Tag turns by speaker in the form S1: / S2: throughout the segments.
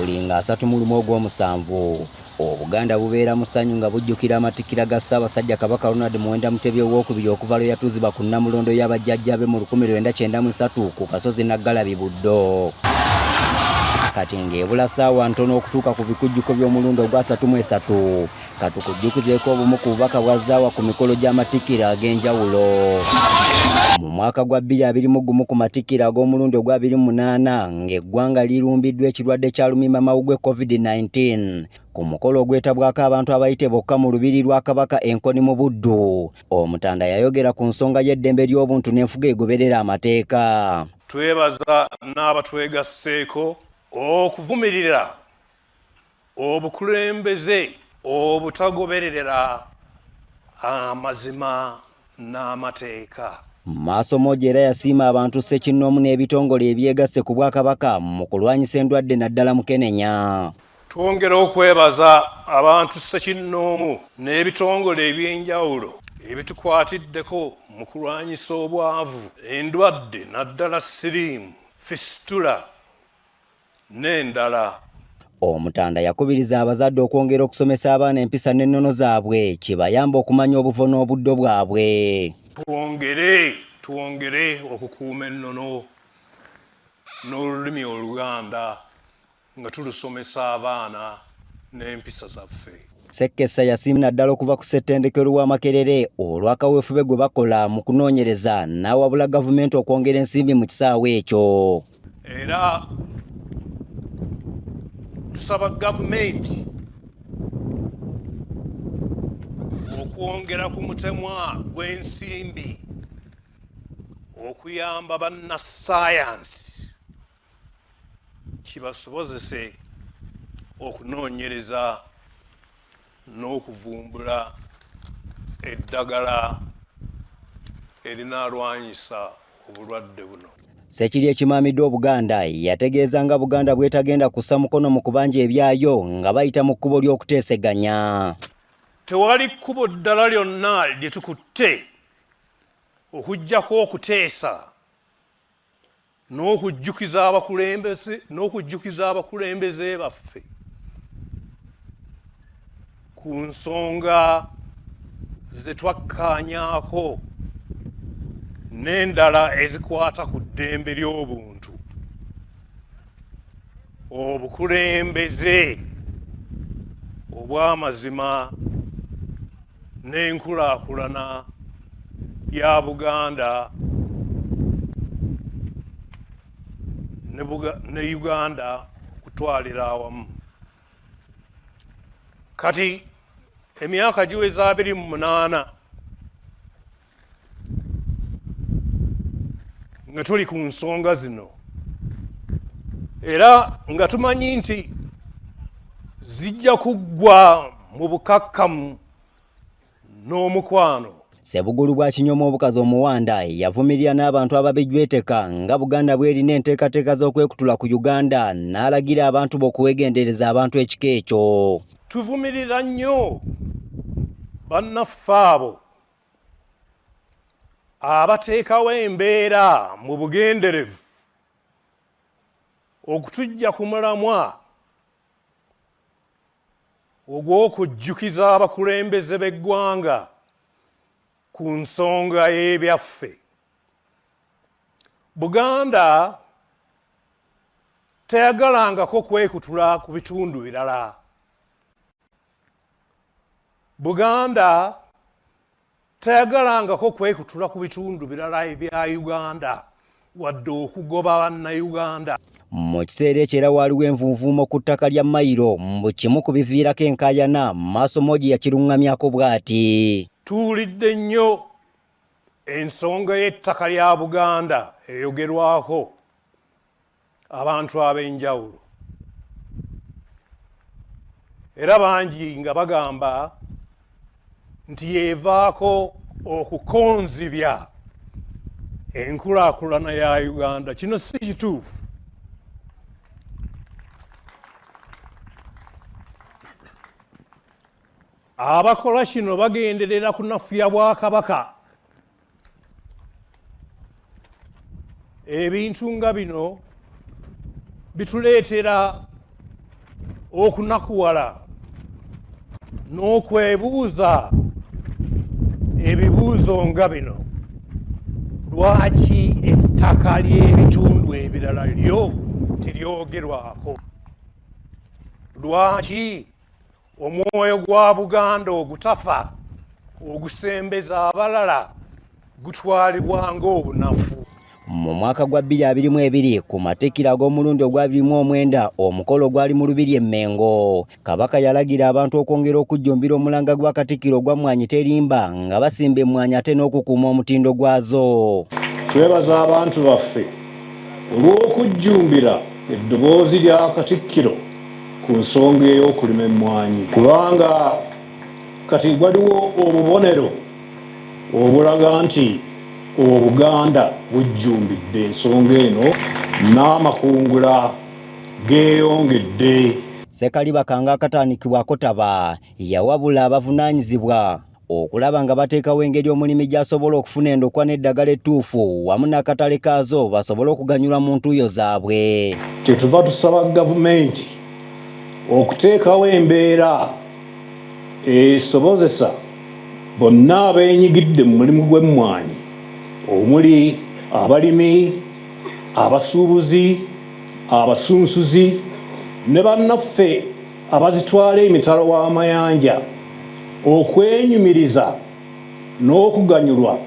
S1: Buli nga 31 ogw'omusanvu, Obuganda bubeera mu ssanyu nga bujjukira amatikkira ga Ssaabasajja Kabaka Ronald Muwenda Mutebi Owookubiri okuva lwe yatuuzibwa ku Nnamulondo ya bajjajjaabe mu 1993 ku kasozi Naggalabi Buddo. Kati ng'ebula ssaawa ntono okutuuka ku bikujjuko by'omulundi ogwa 33, katukujjukizeeko obumu ku bubaka bw'azzaawa ku mikolo gy'amatikkira ag'enjawulo. Mu mwaka gwa 2021 ku matikkira ag'omulundi ogwa 28 ng'eggwanga lirumbiddwa ekirwadde kya lumiimamawuggwe COVID-19, ku mukolo ogwetabwako abantu abayite bokka mu lubiri lwa Kabaka e Nkoni mu Buddu, Omutanda yayogera ku nsonga y'eddembe ly'obuntu n'enfuga egoberera amateeka.
S2: Twebaza n'abatwegasseeko okuvumirira obukulembeze obutagoberera amazima n'amateeka.
S1: Maaso Moogi era yasiima abantu ssekinnoomu n'ebitongole ebyegasse ku Bwakabaka mu kulwanyisa endwadde naddala mukenenya.
S2: Twongera okwebaza abantu ssekinnoomu n'ebitongole eby'enjawulo ebitukwatiddeko mu kulwanyisa obwavu, endwadde naddala siriimu, fisitula n'endala.
S1: Omutanda yakubiriza abazadde okwongera okusomesa abaana empisa n'ennono zaabwe kibayamba okumanya obuvo n'obuddo bwabwe.
S2: Twongere okukuuma ennono n'olulimi Oluganda nga tulusomesa abaana n'empisa zaffe.
S1: Ssekessa yasiima naddala okuva ku ssettendekero wa Makerere olw'akaweefube gwe bakola mu kunoonyereza n'awabula gavumenti okwongera ensimbi mu kisaawe ekyo.
S2: Era tusaba gavumenti okwongera ku mutemwa gw'ensimbi okuyamba bannassaayansi kibasobozese okunoonyereza n'okuvumbula eddagala erinaalwanyisa obulwadde buno.
S1: Ssekiri ekimaamiddwa Obuganda yategeeza nga Buganda bw'etagenda kussa mukono mu kubanja ebyayo nga bayita mu kkubo ly'okuteeseganya.
S2: Tewali kkubo ddala lyonna lye tukutte okuggyako okuteesa n'okujjukiza abakulembeze baffe ku nsonga ze twakkaanyaako n'endala ezikwata ku ddembe ly'obuntu, obukulembeze obw'amazima n'enkulaakulana ya Buganda ne Uganda okutwalira awamu. Kati emyaka giweza 28 nga tuli ku nsonga zino era nga tumanyi nti zijja kuggwa mu bukakkamu n'omukwano.
S1: Ssebugulu bwa Kinyomo Obukazi Omuwanda yavumirira n'abantu ababijweteka nga Buganda bw'erina enteekateeka z'okwekutula ku Uganda n'alagira abantu b'okuwegendereza abantu ekika ekyo.
S2: Tuvumirira nnyo bannaffe abo abateekawo embeera mu bugenderevu okutujja ku mulamwa ogw'okujjukiza abakulembeze b'eggwanga ku nsonga y'ebyaffe. Buganda teyagalangako kwekutula ku bitundu birala. Buganda teyagalangako kwekutula ku bitundu birala ebya Uganda wadde okugoba bannayuganda.
S1: Mu kiseera ekyo era waaliwo envunvuumo ku ttaka lya Mayiro mbu kimu ku biviirako enkaayana Maaso Moogi yakiruŋŋamyako bw'ati.
S2: Tuwulidde nnyo ensonga y'ettaka lya Buganda eyogerwako abantu ab'enjawulo era bangi nga bagamba nti yeevaako okukonzibya enkulaakulana ya Uganda. Kino si kituufu. Abakola kino bagenderera kunafuya Bwakabaka. Ebintu nga bino bituleetera Okunakuwala n'okwebuuza ebibuuzo nga bino: lwaki ettaka ly'ebitundu ebirala lyo teryogerwako? Lwaki omwoyo gwa Buganda ogutafa ogusembeza abalala gutwalibwa ng'obunafu?
S1: Mu mwaka gwa 2022 ku matikkira ag'omulundi ogwa 29, omukolo gwali mu Lubiri e Mmengo. Kabaka yalagira abantu okwongera okujjumbira omulanga gwa Katikkiro ogwa Mmwanyi Terimba nga basimba emmwanyi ate n'okukuuma omutindo gwazo.
S3: Twebaza abantu baffe olw'okujjumbira eddoboozi lya Katikkiro ku nsonga ey'okulima emmwanyi, kubanga kati waliwo obubonero obulaga nti Obuganda bujjumbidde ensonga eno n'amakungula geeyongedde.
S1: Ssekaliba Kanga akatandikibwako taba yawabula abavunaanyizibwa okulaba nga bateekawo engeri omulimi gy'asobola okufuna endokwa n'eddagala ettuufu wamu n'akatale kaazo basobole okuganyulwa mu ntuuyo zaabwe.
S3: Kyetuva tusaba gavumenti okuteekawo embeera esobozesa bonna abeenyigidde mu mulimu gw'emmwanyi omuli abalimi, abasuubuzi, abasunsuzi ne bannaffe abazitwala emitala w'amayanja okwenyumiriza n'okuganyulwa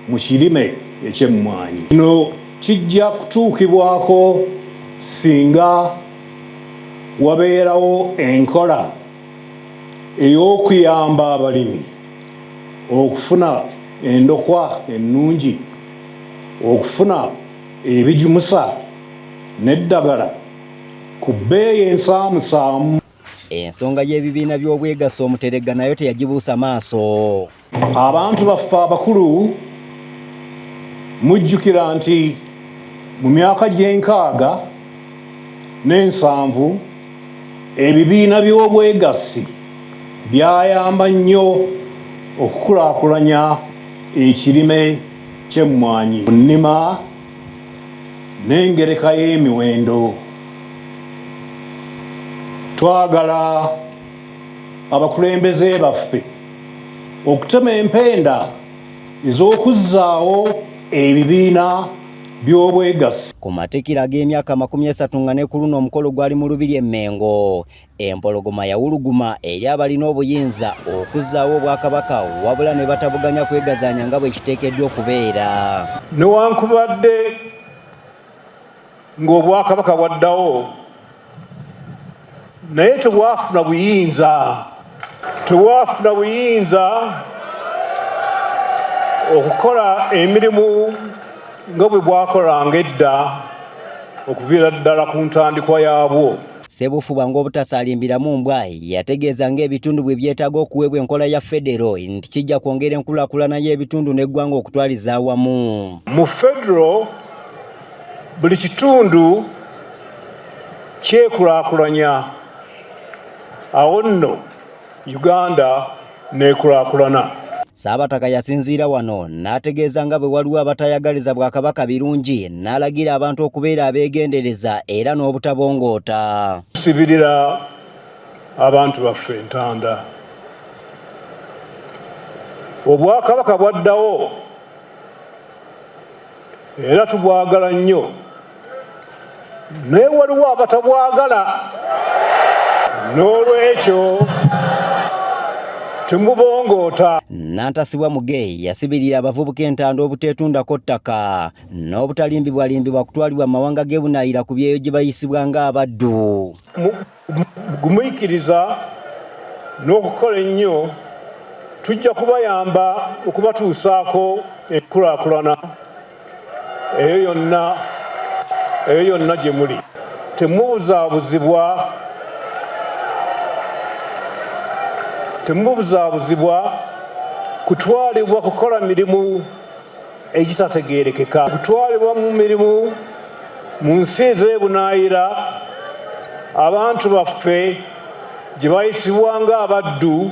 S3: mu kirime eky'emmwanyi. Kino kijja kutuukibwako singa wabeerawo enkola ey'okuyamba abalimi okufuna endokwa ennungi, okufuna ebigimusa n'eddagala ku bbeeyi ensaamusaamu.
S1: Ensonga y'ebibiina by'obwegassi Omuteregga nayo teyagibuusa maaso.
S3: Abantu baffe abakulu mujjukira nti mu myaka gy'enkaaga n'ensanvu ebibiina by'obwegassi byayamba nnyo okukulaakulanya ekirime ky'emmwanyi mu nnima n'engereka y'emiwendo. Twagala abakulembeze baffe okutema empenda ez'okuzzaawo ebibiina by'obwegassi.
S1: Ku matikkira ag'emyaka 30 nga ne ku luno omukolo gwali mu Lubiri e Mmengo, empologoma yawuluguma eri abalina obuyinza okuzzaawo Obwakabaka wabula ne batabuganya kwegazaanya nga bwe kiteekeddwa okubeera.
S3: Newankubadde ng'Obwakabaka bwaddawo, naye tebwafuna buyinza, tebwafuna buyinza okukola emirimu nga bwe bwakolanga edda okuviira ddala ku ntandikwa yaabwo.
S1: Ssebufuba ng'obutasaalimbiramu mbwa yategeeza ng'ebitundu bwe byetaaga okuweebwa enkola ya federo nti kijja kwongera enkulaakulana y'ebitundu n'eggwanga okutwaliza awamu.
S3: Mu federo buli kitundu kyekulaakulanya, awo nno Uganda n'ekulaakulana.
S1: Ssaabataka yasinziira wano n'ategeeza nga bwe waliwo abatayagaliza Bwakabaka birungi n'alagira abantu okubeera abeegendereza era n'obutabongoota.
S3: Tusibirira abantu baffe entanda. Obwakabaka bwaddawo era tubwagala nnyo, naye waliwo abatabwagala, n'olwekyo temubongoota.
S1: Nantasibwa Muge yasibirira abavubuka entanda obuteetundako ttaka n'obutalimbibwalimbibwa kutwalibwa mu mawanga g'e Bunaayira ku byeyo gye bayisibwa ng'abaddu.
S3: Gumiikiriza n'okukola ennyo, tujja kubayamba okubatuusaako enkulaakulana eyo yonna eyo yonna gye muli. Temubuzaabuzibwa temubuzaabuzibwa kutwalibwa kukola mirimu egitategeerekeka, kutwalibwa mu mirimu mu nsi ez'ebunaayira abantu baffe gye bayisibwa ng'abaddu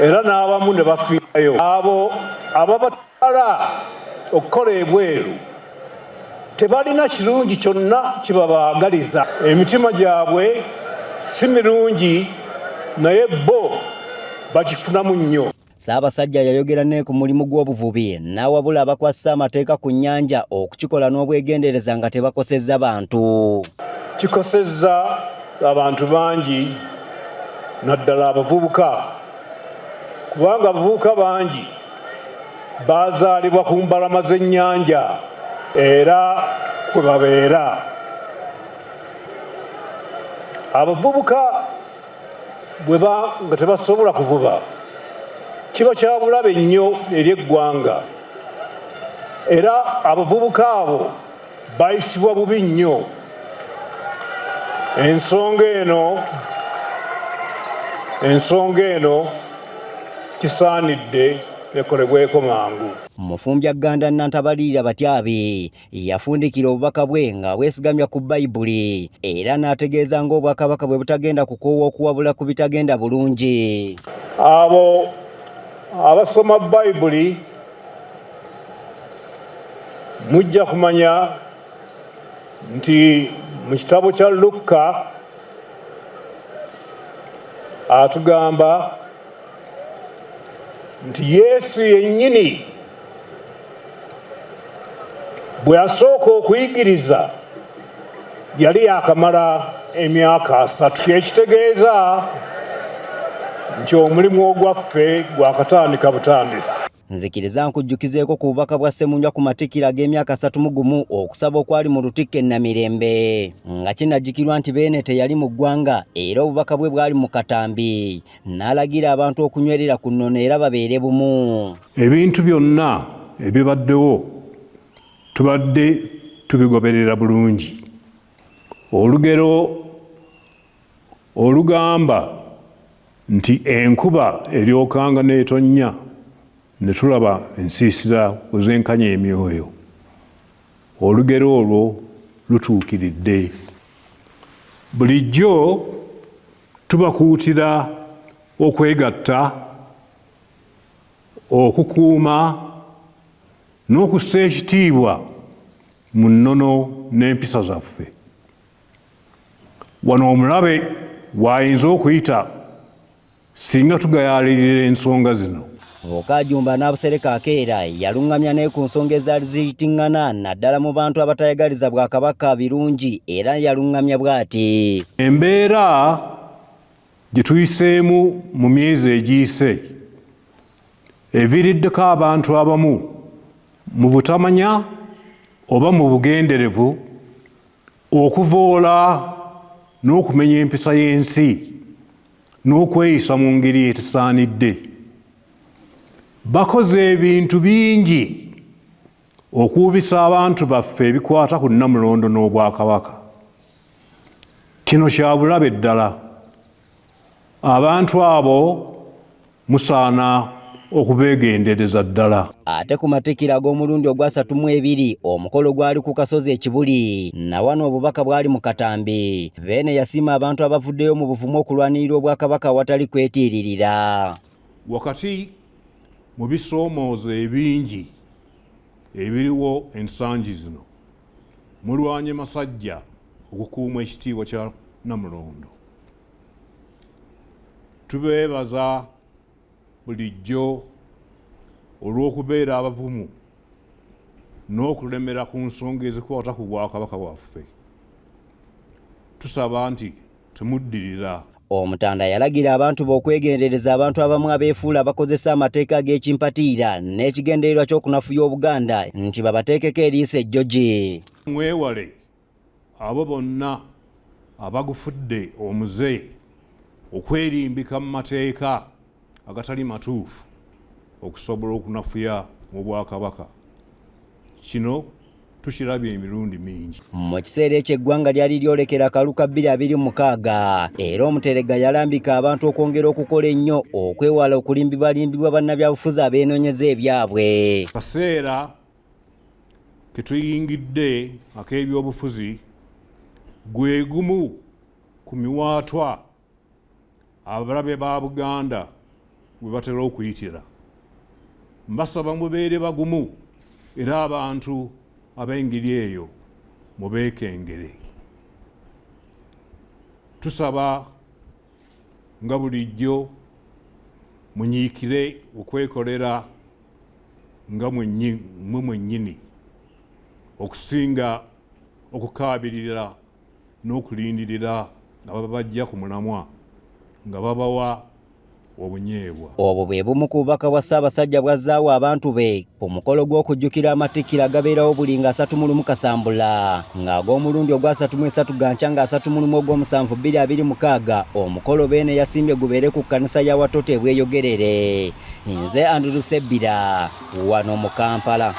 S3: era n'abamu ne bafiirayo. Abo ababatwala okukola ebweru tebalina kirungi kyonna kye babaagaliza. Emitima gyabwe Si mirungi, naye bo bakifunamu nnyo.
S1: Ssaabasajja yayogera ne ku mulimu gw'obuvubi n'awabula abakwasisa amateeka ku nnyanja okukikola n'obwegendereza nga tebakosezza bantu.
S3: Kikosezza abantu bangi, naddala abavubuka, kubanga abavubuka bangi bazaalibwa ku mbalama z'ennyanja era kwe babeera. Abavubuka bwe ba nga tebasobola kuvuba, kiba kya bulabe nnyo eri eggwanga, era abavubuka abo bayisibwa bubi nnyo. Ensonga eno kisaanidde ekolebweko mangu.
S1: Mufumbya Gganda Nantabalirira Batyabi yafundikira obubaka bwe nga bwesigamya ku Bayibuli era n'ategeeza ng'Obwakabaka bwe butagenda kukoowa okuwabula ku bitagenda bulungi.
S3: Abo abasoma Bayibuli mujja kumanya nti mu kitabo kya Lukka atugamba nti Yesu yennyini bwe yasooka okuyigiriza yali yakamala emyaka 3, kyekitegeeza nti omulimu ogwaffe gwakatandika butandisi.
S1: Nzikiriza nkujjukizeeko ku bubaka bwa Ssemunywa ku matikkira ag'emyaka 31 okusaba okwali mu Lutikko e Namirembe, nga kinajjukirwa nti Beene teyali mu ggwanga era obubaka bwe bwali mu katambi, n'alagira abantu okunywerera ku nnono era babeere bumu.
S2: Ebintu byonna ebibaddewo tubadde tubigoberera bulungi. Olugero olugamba nti enkuba eryokanga n'etonnya ne tulaba ensiisira bwe zenkanya emyoyo, olugero olwo lutuukiridde. Bulijjo tubakuutira okwegatta, okukuuma n'okussa ekitiibwa mu nnono n'empisa zaffe. Wano omulabe w'ayinza okuyita singa tugayaalirira ensonga zino.
S1: Okajumba n'Abusereka Akeera yaluŋŋamya ne ku nsonga ezaali ziyitiŋŋana naddala mu bantu abatayagaliza Bwakabaka birungi, era yaluŋŋamya bw'ati.
S2: Embeera gye tuyiseemu mu myezi egiyise eviiriddeko abantu abamu mu butamanya oba mu bugenderevu okuvoola n'okumenya empisa y'ensi n'okweyisa mu ngeri etasaanidde. Bakoze ebintu bingi okuwubisa abantu baffe ebikwata ku Nnamulondo n'Obwakabaka. Kino kya bulabe ddala. Abantu abo musaana okubeegendereza ddala.
S1: Ate ku matikkira ag'omulundi ogwa 32 omukolo gwali ku kasozi e Kibuli, na wano obubaka bwali mu katambi. Beene yasiima abantu abavuddeyo mu buvumu okulwanirira Obwakabaka awatali kwetiiririra.
S2: Wakati mu bisoomoozo ebingi ebiriwo ensangi zino, mulwanye masajja okukuuma ekitiibwa kya Nnamulondo. Tubeebaza bulijjo olw'okubeera abavumu n'okulemera ku nsonga ezikwata ku Bwakabaka bwaffe. Tusaba nti temuddirira.
S1: Omutanda yalagira abantu be okwegendereza abantu abamu abeefuula abakozesa amateeka ag'ekimpatiira n'ekigendererwa ky'okunafuya Obuganda nti babateekeko eriiso ejjogi.
S2: Mwewale abo bonna abagufudde omuze okwerimbika mu mateeka agatali matuufu okusobola okunafuya Obwakabaka. Kino tukirabye emirundi mingi.
S1: Mu kiseera ekyo eggwanga lyali lyolekera akalu ka 2026, era Omuteregga yalambika abantu okwongera okukola ennyo okwewala okulimbibwalimbibwa bannabyabufuzi abeenoonyeza ebyabwe.
S2: Kaseera ke tuyingidde ak'ebyobufuzi gwe gumu ku miwaatwa abalabe ba Buganda we batera okuyitira. Mbasaba mubeere bagumu era abantu ab'engeri eyo mubeekengere. Tusaba
S3: Nga bulijjo, munyiikire okwekolera nga mmwe mwennyini okusinga okukaabirira n'okulindirira ababajja ku mulamwa nga babawa obunyeebwa.
S1: Obwo bwe bumu ku bubaka bwa Ssaabasajja bw'azzaawo abantu be ku mukolo gw'okujjukira amatikkira agabeerawo buli nga 31 Kasambula, ng'ag'omulundi ogwa 33 gankya nga 31 ogw'omusanvu 2026. Omukolo Beene yasimbye gubeere ku kkanisa ya Watoto e Bweyogerere. Nze Andrew Sebbira wano mu Kampala.